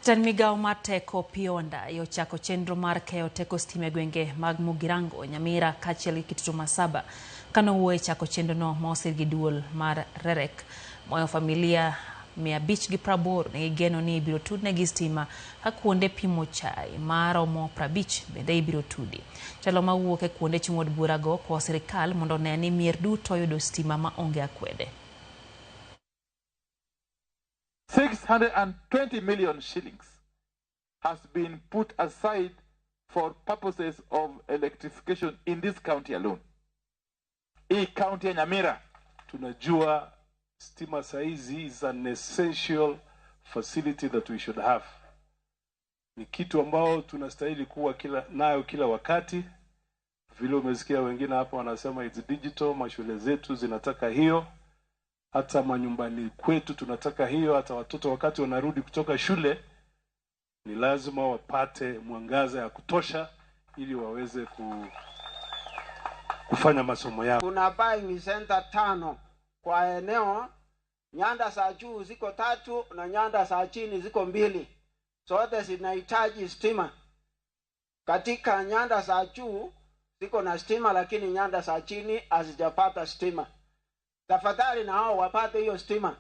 Jatend migao mar teko Opiyo Wandayi ochako chenro mar keyo teko stima e gwenge mag Mugirango, Nyamira kaachiel gi Kitutu Masaba. Kanowuoyo e chako chenrono ma osir gi duol mar REREC, moyo familia 580 nigi geno ni ibiro tudnegi stima ka kuonde pimo chai maromo 50 bende ibiro tudi. Jatelo mawuok e kuonde chung' od burago kwayo sirikal mondo one ni mier duto oyudo stima ma onge akwede. 620 million shillings has been put aside for purposes of electrification in this county alone. Hii county ya Nyamira. Tunajua stima saizi is an essential facility that we should have. Ni kitu ambao tunastahili kuwa nayo kila wakati. Vile umesikia wengine hapa wanasema it's digital, mashule zetu zinataka hiyo, hata manyumbani kwetu tunataka hiyo, hata watoto wakati wanarudi kutoka shule ni lazima wapate mwangaza ya kutosha ili waweze kufanya masomo yao. Kuna buying center 5 kwa eneo, nyanda za juu ziko 3 na nyanda za chini ziko 2. Zote zinahitaji stima. Katika nyanda za juu ziko na stima, lakini nyanda za chini hazijapata stima. Tafadhali na hao wapate hiyo stima.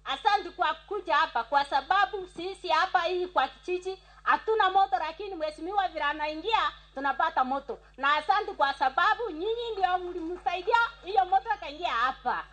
Asante kwa kuja hapa, kwa sababu sisi hapa hii kwa kijiji hatuna moto, lakini mheshimiwa vile anaingia tunapata moto. Na asante kwa sababu nyinyi ndio mlimsaidia hiyo moto akaingia hapa.